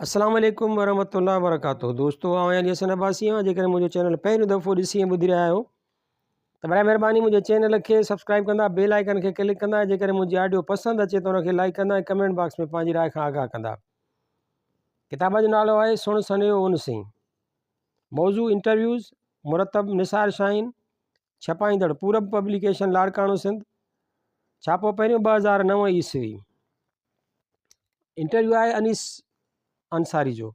السلام عليڪم ورحمة الله وبرڪاته دوستو آئون علي حسن عباسي آهيان جيڪڏهن منهنجو چينل پهريون دفعو ڏسي ۽ ٻڌي رهيا آهيو ته برائي مهرباني منهنجي چينل کي سبسڪرائب ڪندا بيل آئيڪن کي ڪلڪ ڪندا ۽ جيڪڏهن منهنجي آڊيو پسند اچي ته ان کي لائڪ ڪندا ۽ ڪمينٽ باڪس ۾ پنهنجي راء کان آگاهه ڪندا. ڪتاب جو نالو آهي سڻ سنيهو ان سين. موضوع انٽرويوز، مرتب نثار شاهين، ڇپائيندڙ پورب پبليڪيشن لاڙڪاڻو سنڌ، ڇاپو پهريون 2009 عيسوي. انٽرويو آهي انيس انصاري جو.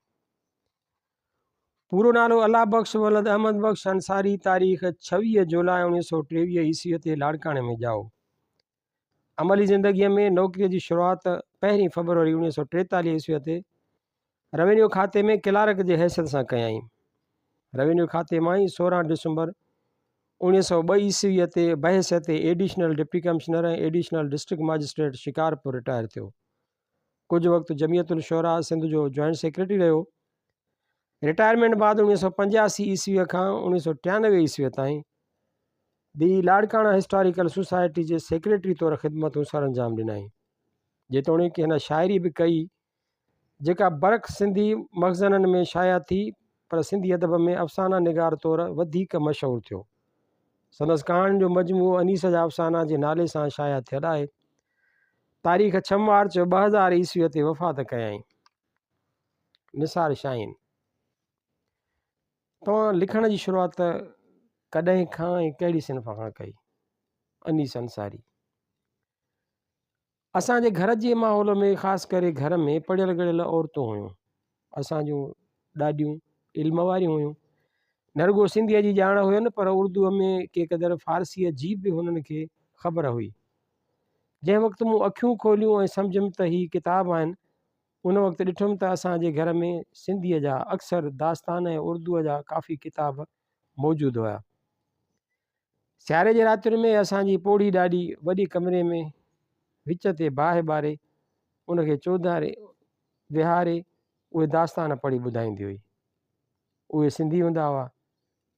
پورو نالو الله بخش ولد احمد بخش انصاري تاريخ 26 جولاء 1923 عيسوي تي لاڙڪاڻي ۾ ڄائو. عملي زندگيء ۾ نوڪريء جي شروعات پهرين فبروري 1943 عيسوي تي روينيو کاتي ۾ ڪلارڪ جي حيثيت سان ڪيائين. روينيو کاتي مان ئي 16 ڊسمبر 1902 عيسويء تي بحيثيت additional deputy commissioner ۽ additional district magistrate Shikarpur retire ٿيو. ڪجهه وقت جمعيت الشعراء سنڌ جو جوائنٽ سيڪريٽري رهيو. رٽائرمينٽ بعد 1985 عيسويء کان 1993 عيسويء تائين the Larkana historical society جي سيڪريٽري طور خدمتون سرانجام ڏنائين. جيتوڻيڪ هن شاعري به ڪئي جيڪا برک سنڌي مخزنن ۾ شايع ٿي، پر سنڌي ادب ۾ افسانه نگار طور وڌيڪ مشهور ٿيو. سندس ڪهاڻين جو مجموعو انيس جا افسانا جي نالي سان شايع ٿيل آهي. تاريخ ڇهه مارچ 2000 عيسويء تي وفات ڪيائين. نثار شاهين، توهان لکڻ جي شروعات ڪڏهن کان ۽ ڪهڙي صنف کان ڪئي؟ انيس انصاري. اسان جي گهر جي ماحول ۾ خاص ڪري گهر ۾ پڙهيل ڳڙهيل عورتون هيون. اسان جون ڏاڏيون علم واريون هيون. نه رڳو سنڌيء جي ڄاڻ هين پر اردوء ۾ ڪي قدر فارسيء جي به هنن کي خبر هئي. جنهن وقت مون اکيون کوليون ۽ سمجهيم ته هي ڪتاب آهن، ان وقت ڏٺم ته اسان جي گهر ۾ سنڌيء جا اڪثر داستان ۽ اردوء جا ڪافي ڪتاب موجود هيا. سياري جي راتين ۾ اسان جي پوڙهي ڏاڏي وڏي ڪمري ۾ وچ تي باهه ٻاري ان کي چوڌاري ويهاري اهي داستان پڙهي ٻڌائيندي هئي. اهي سنڌي هوندا هئا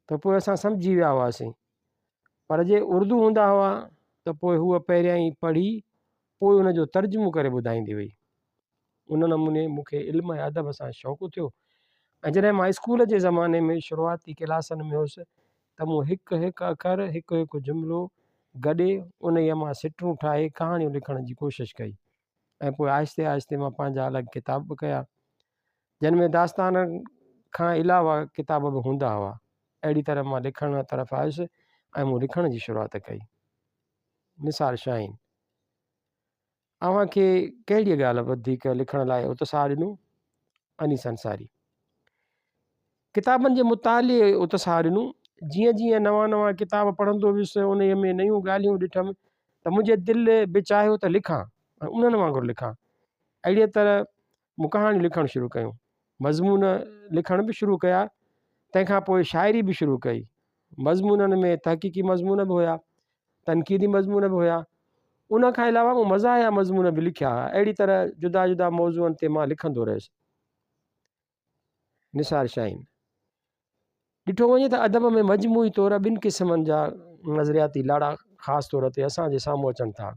ته پوء اسان سمجهي ويا هئاسين پر جي اردو هوندا هئا ته پوء هوء پهريائين پڙهي پوء ان جو ترجمو ڪري ٻڌائيندي هئي. ان نموني مون کي علم ۽ ادب سان شوق ٿيو ۽ جڏهن مان اسڪول جي زماني ۾ شروعاتي ڪلاسن ۾ هوس ته مون هڪ هڪ اکر، هڪ هڪ جملو گڏي انهيء مان سٽون ٺاهي ڪهاڻيون لکڻ جي ڪوشش ڪئي ۽ پوء آهستي آهستي مان پنهنجا الڳ ڪتاب به ڪيا جن ۾ داستانن کان علاوه ڪتاب به هوندا هئا. اهڙي طرح مان لکڻ طرف آيس ۽ مون لکڻ جي شروعات ڪئي. نثار شاهين. اوهان کي ڪهڙيء ڳالهه وڌيڪ لکڻ لاء اتساهه ڏنو؟ انيس انصاري. ڪتابن جي مطالعي اتساهه ڏنو. جيئن جيئن نوان نوان ڪتاب پڙهندو ويس، انهيء ۾ نيون ڳالهيون ڏٺم ته منهنجي دل به چاهيو ته لکان ۽ انهن وانگر لکان. اهڙيء طرح مون ڪهاڻيون لکڻ شروع ڪيون. مضمون لکڻ به شروع ڪيا. تنهن کان پوء شاعري به شروع ڪئي. مضمونن ۾ تحقيقي مضمون به هيا. تنقيدي مضمون به هيا. ان کان علاوه مون مزاحيه مضمون به لکيا هئا. اهڙي طرح جدا جدا موضوعن تي مان لکندو رهيس. نثار شاهين. ڏٺو وڃي ته ادب ۾ مجموعي طور ٻن قسمن جا نظرياتي لاڙا خاص طور تي اسان جي سامهون اچن ٿا.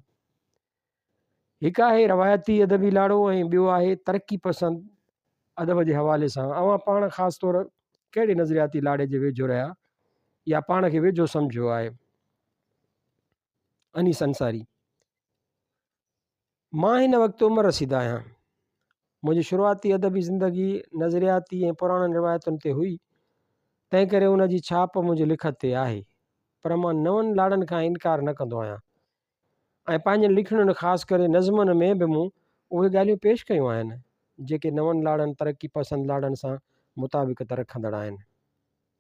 هڪ آهي روايتي ادبي لاڙو ۽ ٻيو آهي ترقي پسند ادب جي حوالي سان اوهان پاڻ خاص طور ڪهڙي نظرياتي لاڙي جي ويجهو رهيا يا پاڻ کي ويجهو سمجهيو آهي؟ انيس انصاري، مان هن وقت عمر رسيده آهيان. منهنجي شروعاتي ادبي زندگي نظرياتي ۽ پراڻن روايتن تي هئي، تنهن ڪري ان جي ڇاپ منهنجي لکت تي آهي، پر مان نون لاڙن کان انڪار نه ڪندو آهيان. ۽ پنهنجين لکڻين خاص ڪري نظمن ۾ به مون اهي ڳالهيون پيش ڪيون آهن، جيڪي نون لاڙن ترقي پسند لاڙن سان مطابقت رکندڙ آهن.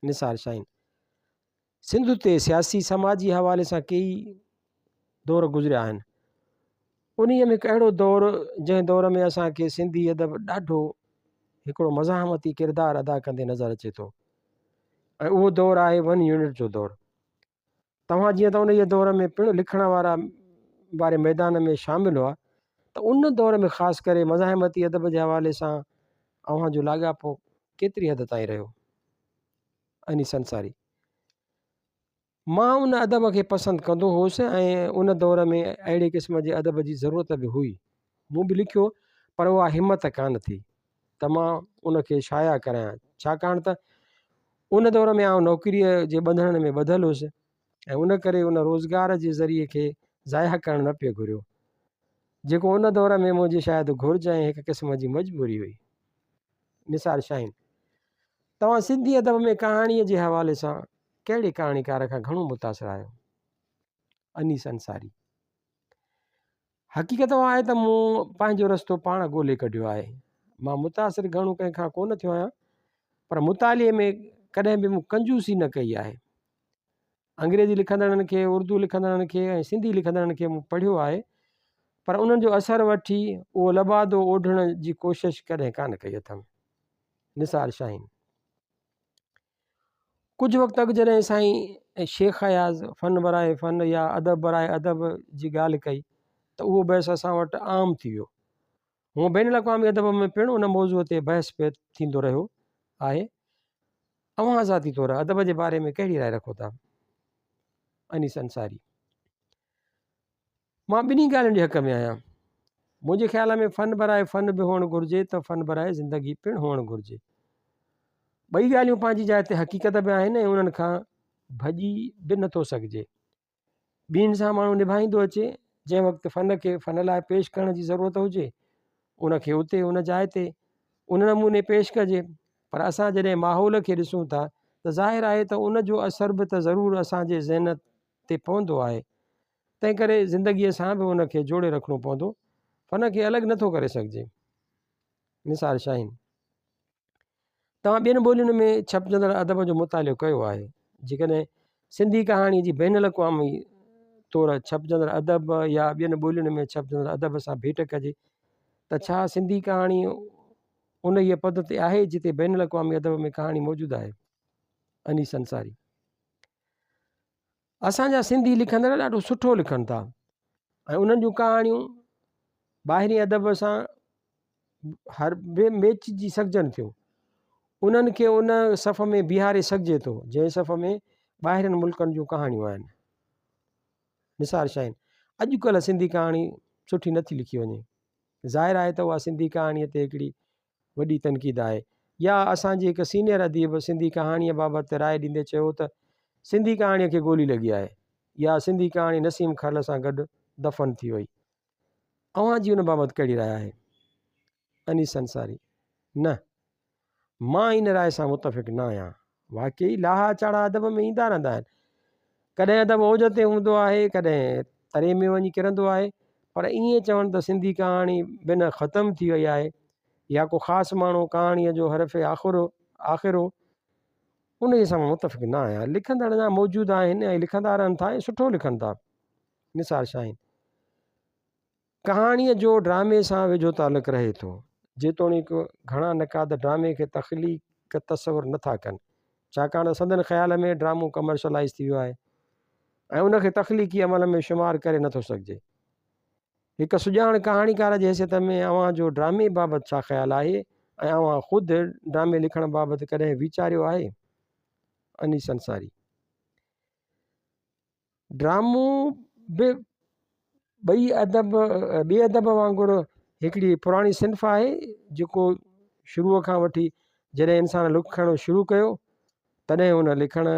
نثار شاهين سنڌ تي سياسي سماجي حوالي سان ڪيئي دور گذريا آهن. انهيء ۾ هڪ اهڙو دور جنهن دور ۾ اسان کي سنڌي ادب ڏاڍو هڪڙو مزاحمتي ڪردار ادا ڪندي نظر اچي ٿو ۽ اهو دور آهي ون يونٽ جو دور. توهان جيئن ته انهيء دور ۾ پڻ لکڻ وارا واري ميدان ۾ شامل هئا ته ان دور ۾ خاص ڪري مزاحمتي ادب جي حوالي سان اوهان جو لاڳاپو ڪيتري حد تائين رهيو؟ انيس انصاري، مان ان ادب کي پسند ڪندو هوس ۽ ان دور ۾ اهڙي قسم جي ادب جي ضرورت به هئي. مون به لکيو پر اها همت ڪانه ٿي. ته مان ان کي شايع ڪرايان، ڇاڪاڻ ته ان دور ۾ آئون نوڪريء جي ٻنڌڻن ۾ ٻڌل هيس ۽ ان ڪري ان روزگار جي ذريعي کي ضايع ڪرڻ نه پئي گهريو، جيڪو ان دور ۾ منهنجي شايد گهرج ۽ هڪ قسم جي مجبوري هئي. نثار شاهين، توهان سنڌي ادب ۾ ڪهاڻيء جي حوالي سان ڪهڙي ڪهاڻيڪار کان گهڻو متاثر آهيو؟ انيس انصاري، حقيقت اها آهي ته مون پنهنجو رستو پاڻ ڳولي ڪڍيو آهي. مان متاثر گهڻو ڪنهن کان ڪونه ٿيو آهيان، پر مطالعي ۾ ڪڏهن به مون ڪنجوسي نه ڪئي آهي. انگريزي لکندڙن کي، اردو لکندڙن کي ۽ سنڌي لکندڙن کي مون پڙهيو آهي، پر انهن جو اثر وٺي اهو لبادو اوڍڻ جي ڪوشش ڪڏهن ڪانه ڪئي اٿم. نثار شاهين. ڪجهه وقت اڳ جڏهن سائين شيخ اياز فن براء فن يا ادب براء ادب جي ڳالهه ڪئي ته اهو بحث اسان وٽ عام ٿي ويو. هونء بين الاقوامي ادب ۾ پڻ ان موضوع تي بحث پيو ٿيندو رهيو آهي. اوهان ذاتي طور ادب جي باري ۾ ڪهڙي راء رکو ٿا؟ انيس انصاري، مان ٻنهي ڳالهين جي حق ۾ آهيان. منهنجي خيال ۾ فن براء فن به هئڻ گهرجي ته فن براء زندگي پڻ هئڻ گهرجي. ٻئي ڳالهيون پنهنجي جاء تي حقيقت به آهن ۽ انهن کان ڀڄي به نٿو سگهجي. ٻنهي سان ماڻهو نڀائيندو اچي، جنهن وقت فن کي فن لاء پيش ڪرڻ جي ضرورت هجي، ان کي اتي ان جاء تي ان نموني پيش ڪجي، پر اسان جڏهن ماحول کي ڏسون ٿا ته ظاهر آهي ته ان جو اثر به ته ضرور اسان جي ذهن تي پوندو آهي، تنهن ڪري زندگيء سان به ان کي جوڙي رکڻو پوندو، فن کي الڳ نٿو ڪري سگهجي. نثار شاهين. توهان ٻين ٻولين ۾ ڇپجندڙ ادب جو مطالعو ڪيو آهي. جيڪڏهن سنڌي ڪهاڻيء جي بين الاقوامي طور ڇپجندڙ ادب يا ٻين ٻولين ۾ ڇپجندڙ ادب سان ڀيٽ ڪجي ته ڇا سنڌي ڪهاڻي انهيء پد تي آهي جتي بين الاقوامي ادب ۾ ڪهاڻي موجود آهي؟ انيس انصاري. اسان جا سنڌي لکندڙ ڏاڍو سٺو لکن ٿا ۽ انهن جون ڪهاڻيون ٻاهرين ادب سان هر به ميچجي سگهجن ٿيون انهن کي ان صف ۾ بيهاري سگهجي ٿو جنهن صف ۾ ٻاهرين ملڪن جون ڪهاڻيون آهن نثار شاهين اڄڪلهه سنڌي ڪهاڻي سٺي نٿي لکي وڃي ظاهر آهي ته اها سنڌي ڪهاڻيء تي هڪڙي وڏي تنقيد آهي يا اسان جي هڪ سينئر اديب سنڌي ڪهاڻيء بابت راء ڏيندي چيو ته سنڌي ڪهاڻيء کي گولي لڳي آهي يا سنڌي ڪهاڻي نسيم کرل سان گڏ دفن ٿي وئي. اوهان جي ان بابت ڪهڙي راء آهي؟ انيس انصاري، نه. مان ان راء سان متفق نه آهيان. واقعي لاها چاڙها ادب ۾ ايندا رهندا آهن. ڪڏهن ادب اوج تي هوندو آهي، ڪڏهن تري ۾ وڃي ڪرندو آهي، پر ائين چوڻ ته سنڌي ڪهاڻي بنهه ختم ٿي وئي آهي يا ڪو خاص ماڻهو ڪهاڻيء جو حرف آخر آخر هو، انهيء سان مان متفق نه آهيان. لکندڙ اڃا موجود آهن ۽ لکندا رهن ٿا ۽ سٺو لکن ٿا. نثار شاهين. ڪهاڻيء جو ڊرامي سان ويجهو تعلق رهي ٿو. جيتوڻيڪ گهڻا نقاد ڊرامي کي تخليق تصور نه ٿا ڪن، ڇاڪاڻ ته سندن خيال ۾ ڊرامو ڪمرشلائيز ٿي ويو آهي ۽ ان کي تخليقي عمل ۾ شمار ڪري نه ٿو سگهجي. هڪ سڄاڻ ڪهاڻيڪار جي حيثيت ۾ اوهان جو ڊرامي بابت ڇا خيال آهي ۽ اوهان خود ڊرامي لکڻ بابت ڪڏهن ويچاريو آهي؟ انيس انصاري. ڊرامو به ٻئي ادب ٻئي ادب وانگر هڪڙي پراڻي صنف آهي جيڪو شروع کان وٺي جڏهن انسان لکڻ شروع ڪيو تڏهن ان لکڻ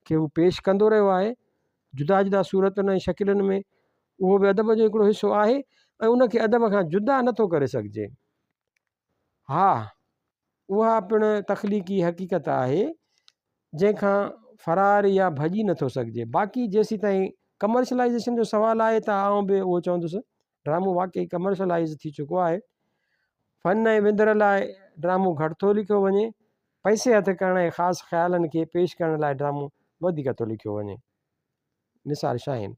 کي هو پيش ڪندو رهيو آهي جدا جدا صورتن ۽ شڪلين ۾ اهو به ادب جو هڪڙو حصو آهي ۽ ان کي ادب کان جدا نٿو ڪري سگهجي ها اها پڻ تخليقي حقيقت آهي جنهن کان فرار يا ڀڄي نٿو سگهجي. باقي جيسيتائين ڪمرشلائيزيشن جو سوال آهي ته آئون به اهو چوندس ڊرامو واقعي ڪمرشلائيز ٿي چڪو آهي. فن ۽ وندر لاء ڊرامو گهٽ ٿو لکيو وڃي، پئسي هٿ ڪرڻ ۽ خاص خيالن کي پيش ڪرڻ لاء ڊرامو وڌيڪ ٿو لکيو وڃي. نثار شاهين.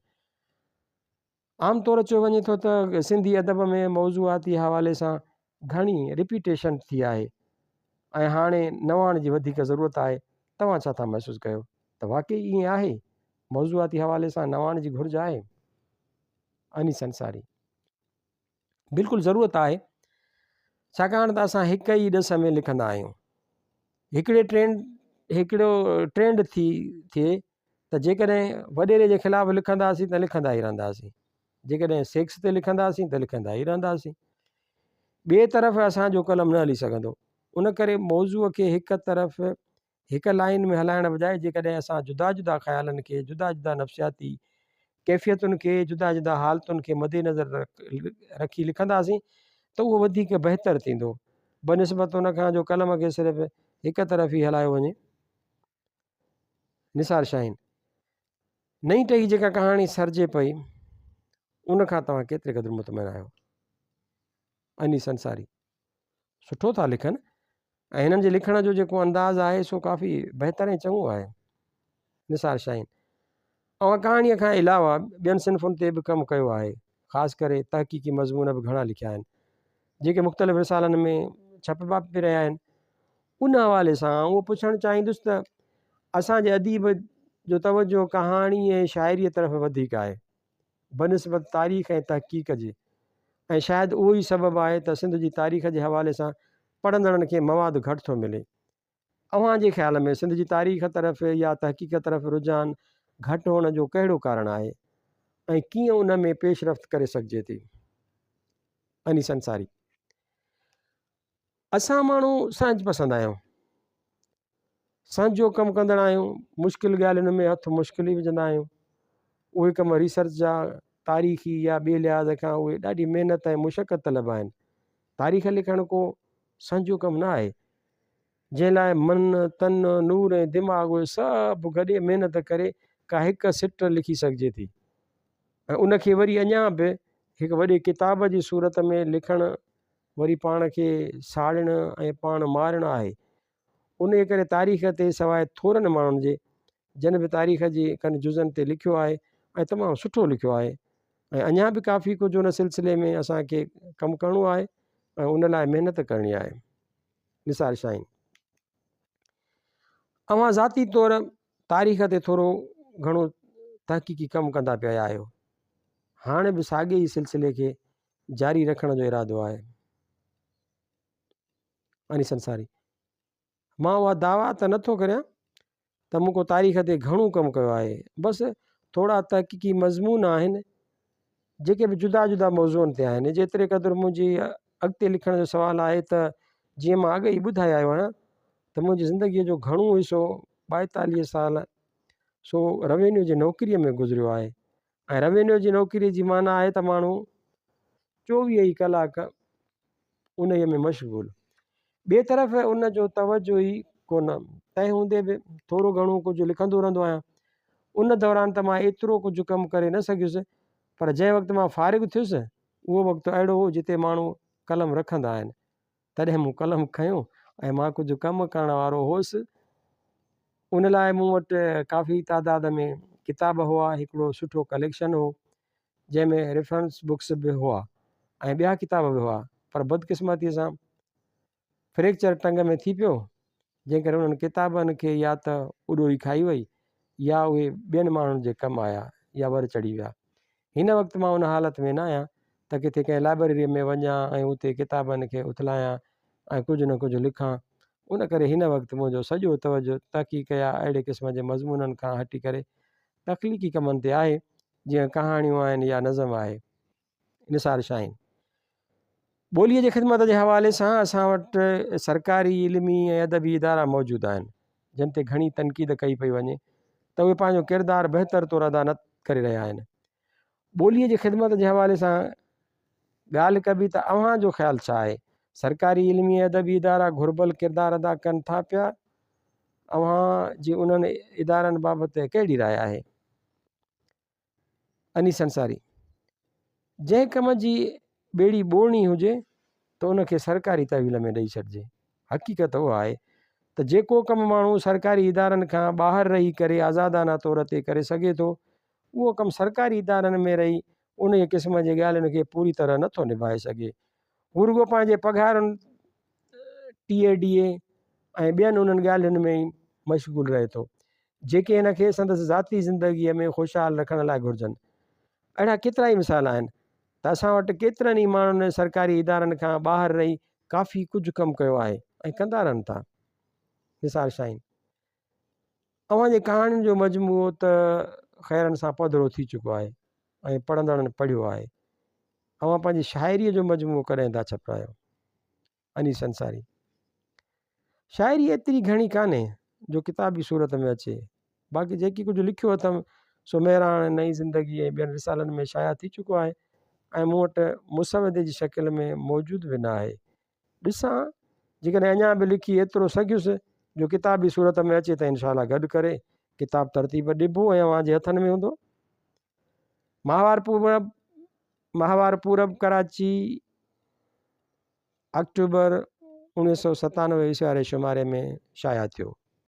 عام طور چيو وڃي ٿو ته سنڌي ادب ۾ موضوعاتي حوالي سان گهڻي رپيٽيشن ٿي آهي ۽ هاڻي نواڻ جي وڌيڪ ضرورت آهي، توهان ڇا ٿا محسوس ڪيو ته واقعي ائين آهي؟ موضوعاتي حوالي سان نواڻ جي گهرج آهي؟ انيس انصاري، بلڪل ضرورت آهي، ڇاڪاڻ ته اسان هڪ ئي ڏس ۾ لکندا آهيون. هڪڙي ٽرينڊ هڪڙو ٽرينڊ ٿي ٿئي ته جيڪڏهن وڏيري جي خلاف لکنداسين ته لکندا ئي رهنداسين، جيڪڏهن سيڪس تي لکنداسين ته لکندا ئي رهنداسين. ٻئي طرف اسان جو قلم نه هلي سگهندو. ان ڪري موضوع کي هڪ طرف هڪ لائين ۾ هلائڻ بجاء جيڪڏهن اسان جدا جدا خيالن کي، جدا جدا نفسياتي ڪيفيتن کي، جدا جدا حالتن کي مدنظر رکي لکنداسين ته اهو وڌيڪ بهتر ٿيندو، بنسبت ان کان جو قلم کي صرف هڪ طرف ئي هلايو وڃي. نثار شاهين، نئين ٽهي جيڪا ڪهاڻي سرجي پئي، ان کان توهان ڪيتري قدر مطمئن آهيو؟ انيس انصاري، سٺو ٿا لکن ۽ هنن جي لکڻ جو جيڪو انداز آهي سو ڪافي بهتر ۽ چڱو آهي. نثار شاهين، اوهان ڪهاڻيء کان علاوه ٻين صنفن تي به ڪم ڪيو آهي، خاص ڪري تحقيقي مضمون به گهڻا لکيا آهن، جيڪي مختلف رسالن ۾ ڇپبا به رهيا آهن. ان حوالي سان آئون اهو پڇڻ چاهيندس ته اسان جي اديب جو توجهه ڪهاڻي ۽ شاعريء طرف وڌيڪ آهي، بنسبت تاريخ ۽ تحقيق جي ۽ شايد اهو ئي سبب آهي ته سنڌ جي تاريخ جي حوالي سان پڙهندڙن کي مواد گهٽ ٿو ملي. اوهان جي خيال ۾ سنڌ جي تاريخ طرف يا تحقيق طرف رجحان گهٽ هئڻ جو ڪهڙو ڪارڻ آهي ۽ ڪيئن ان ۾ پيش رفت ڪري سگهجي ٿي؟ انيس انصاري، اسان ماڻهو سهنج پسند آهيون. سهنجو ڪم ڪندڙ آهيون، مشڪل ڳالهين ۾ هٿ مشڪل ئي وجهندا آهيون. اهي ڪم ريسرچ جا تاريخي يا ٻئي لحاظ کان اهي ڏاڍي محنت ۽ مشقت طلب آهن. تاريخ لکڻ ڪو سهنجو ڪم نه آهي، جنهن لاء من، تن، نور ۽ دماغ اهي سڀ گڏي محنت ڪري ڪا هڪ سٽ لکي سگهجي ٿي ۽ ان کي وري اڃا به هڪ وڏي ڪتاب جي صورت ۾ لکڻ وري پاڻ کي ساڙڻ ۽ پاڻ مارڻ آهي. انهيء ڪري تاريخ تي سواء ٿورن ماڻهن جي، جن به تاريخ جي ڪن جزن تي لکيو آهي ۽ تمام سٺو لکيو آهي ۽ اڃا به ڪافي ڪجهه ان سلسلي ۾ اسان کي ڪم ڪرڻو آهي ۽ ان لاء محنت ڪرڻي آهي. نثار شاهين، اوهان ذاتي طور تاريخ تي ٿورو گهڻو تحقيقي ڪم ڪندا پيا آهيو، هاڻ به ساڳئي ئي سلسلي کي جاري رکڻ جو ارادو آهي؟ انيس انصاري، مان اها دعويٰ ته نه ٿو ڪريان ته مون ڪو تاريخ تي گهڻو ڪم ڪيو آهي، بس ٿورا تحقيقي مضمون آهن، جيڪي به جدا جدا موضوعن تي آهن. جيتري قدر منهنجي اڳتي لکڻ جو سوال آهي ته جيئن مان اڳ ئي ٻڌائي آيو آهيان ته منهنجي زندگيء جو گهڻو حصو 42 سال سو روينيو جي نوڪريء ۾ گذريو آهي ۽ روينيو جي نوڪريء جي معنيٰ آهي ته ماڻهو 24 ئي ڪلاڪ انهيء ۾ مشغول. ٻئي طرف ان جو توجهه ئي ڪونه. تنهن هوندي به ٿورو گهڻو ڪجهه لکندو رهندو آهيان. ان دوران ته مان ايترو ڪجهه ڪم ڪري نه سگهيس، پر جنهن وقت مان فارغ ٿيس، اهو وقت اهڙو هو جتي ماڻهو قلم رکندا آهن. تڏهن مون قلم کنيو ۽ مان ڪجهه ڪم ڪرڻ وارو هوس. ان لاء مون وٽ ڪافي تعداد ۾ ڪتاب هئا، هڪڙو سٺو ڪليڪشن هو. جنهن ۾ ريفرنس بڪس به هئا ۽ ٻيا ڪتاب به هئا پر بدقسمتيء سان فريڪچر ٽنگ ۾ ٿي پيو جنهن ڪري انهن ڪتابن کي يا ته اڏوهي کائي وئي يا اهي ٻين ماڻهن جي ڪم آيا يا ور چڙهي ويا. هن وقت مان ان حالت ۾ نه آهيان ته ڪٿي ڪنهن لائبريريء ۾ وڃان ۽ اتي ڪتابن کي اٿلايان ۽ ڪجهه نه ڪجهه لکان. ان ڪري هن وقت منهنجو سڄو توجهه تحقيق يا اهڙي قسم جي مضمونن کان هٽي ڪري تخليقي ڪمن تي آهي. جيئن ڪهاڻيون آهن يا نظم آهي. نثار شاهين. ٻوليء جي خدمت جي حوالي سان اسان وٽ سرڪاري علمي ۽ ادبي ادارا موجود آهن، جن تي گهڻي تنقيد ڪئي پئي وڃي ته اهي پنهنجو ڪردار بهتر طور ادا نه ڪري رهيا آهن. ٻوليء جي خدمت جي حوالي سان ڳالهه ڪبي ته اوهان جو خيال ڇا آهي؟ سرڪاري علمي ۽ ادبي ادارا گهربل ڪردار ادا ڪن ٿا پيا؟ اوهان جي انهن ادارن بابت ڪهڙي راء آهي؟ انيس انصاري، جنهن ڪم جي ٻيڙي ٻوڙڻي هجي ته ان کي سرڪاري تحويل ۾ ڏئي ڇڏجي. حقيقت اها آهي ته جيڪو ڪم ماڻهو سرڪاري ادارن کان ٻاهر رهي ڪري آزادانه طور تي ڪري سگهي ٿو، اهو ڪم سرڪاري ادارن ۾ رهي انهيء قسم جي ڳالهين کي پوري طرح نه ٿو نڀائي سگهي. هو رڳو پنهنجي پگهارن، ٽي اي ڊي اي ۽ ٻين انهن ڳالهين ۾ ئي مشغول رهي ٿو، جيڪي هن کي سندس ذاتي زندگيء ۾ خوشحال رکڻ لاء گهرجن. اهڙا ڪيترائي مثال آهن ته اسان وٽ ڪيترن ئي ماڻهن سرڪاري ادارن کان ٻاهر رهي ڪافي ڪجهه ڪم ڪيو آهي ۽ ڪندا رهن ٿا. نثار شاهين، اوهان جي ڪهاڻين جو مجموعو ته خيرن سان پڌرو ٿي چڪو آهي ۽ پڙهندڙن پڙهيو آهي. اوهان پنهنجي شاعريء جو مجموعو ڪڏهن ٿا ڇپرايو؟ انيس انصاري. شاعري ايتري گهڻي ڪانهي جو ڪتابي صورت ۾ اچي. باقي جيڪي ڪجهه لکيو اٿم سو مهراڻ، نئين زندگي ۽ ٻين رسالن ۾ شايع ٿي چڪو آهي ۽ مون وٽ مسودي جي شڪل ۾ موجود به نه آهي. ڏسان جيڪڏهن اڃا به لکي ايترو سگهيس جو ڪتابي صورت ۾ اچي ته انشاء الله گڏ ڪري ڪتاب ترتيب ڏبو ۽ اوهان جي هٿن ۾ هوندو. ماهوار پورب، ماهوار پورب ڪراچي، آڪٽوبر 1997 عيسوي واري شماري ۾ شايع ٿيو.